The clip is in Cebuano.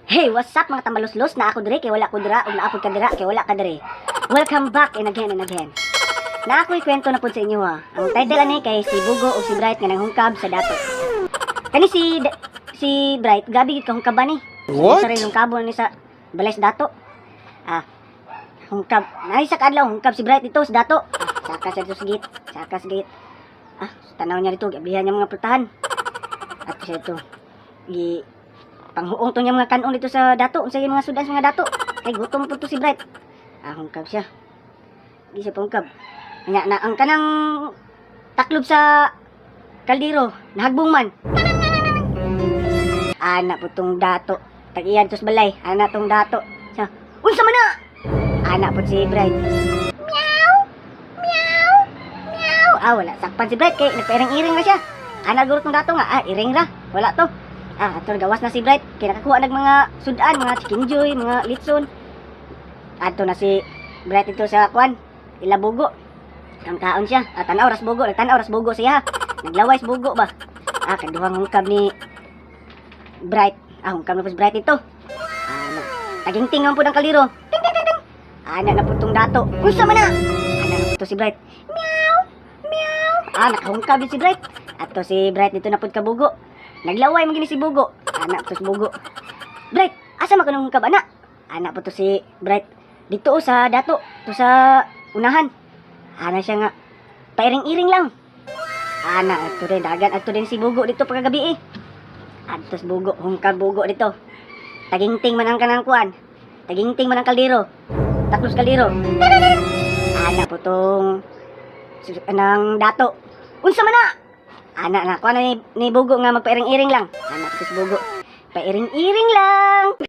Hey, what's up, mga tambaluslos? Na ako dire kay wala ko dira ug naa pod ka dira kay wala ka dire. Welcome back and again and again. Na ako'y kwento na pud sa inyo ha. Ang title ani kay si Bugo o si Bright nga nanghungkab sa dato. Kani si Bright, grabe gid ka hungkaban ni. What? Sa rin hungkabon ni sa balay sa dato. Ah, hungkab. Naay sa kaadlaw hungkab si Bright dito sa dato. Ah, saka sa dito sa gate, saka sa gate. Ah, tanaw niya dito, giablihan niya mga pultahan. At siya ito, gi panghuong to niya mga kanon dito sa dato, unsa yung mga sudan sa mga dato. Kay gutom po to si Bright. Ah, hungkab siya. Di siya pahungkab. Nya na ang kanang taklob sa kaldero, nahagbong man. Ana po tong dato. Tag-iyan to sa balay. Ana tong dato. Siya, unsa man na? Ana po si Bright. Meow! Meow! Meow! Ah, wala. Sakpan si Bright kay nagpairing-iring na siya. Ana guro tong dato nga. Ah, iring ra. Wala to. Ah, ato gawas na si Bright. Kay nakakuha nag mga sudan, mga chicken joy, mga litson. Ato na si Bright ito sa kwan, ilabugo. Ang kaon siya. Ah, tanaw ras bugo, nagtanaw ras bugo siya. Naglaway sa bugo ba. Ah, kaduhang hungkab ni Bright. Ah, hungkab na po si Bright ito. Ah, na. Tagingting naman po ng kaliro. Ting, ting, ting, ting. Ana na po tong dato. Unsa man na? Ana na po to si Bright. Meow! Meow! Ah, nakahungkab yun si Bright. Ato si Bright dito na po kabugo. Naglaway man gini si Bugo. Ana po to si Bugo. Bright, asa man ka nung hungkab, ana? Ana po to si Bright. Dito oh, sa dato, to sa unahan. Ana siya nga, pairing-iring lang. Ana, ato din, dagan, ato din si Bugo dito pagkagabi eh. Adto si Bugo, hungkab Bugo dito. Tagingting man ang kanang kuan. Tagingting man ang kaldero. Taklos kaldero. Ana po tong anang dato. Unsa man na? Ana na, kuan na ni Bugo nga magpairing-iring lang. Ana po to si Bugo. Pairing-iring lang.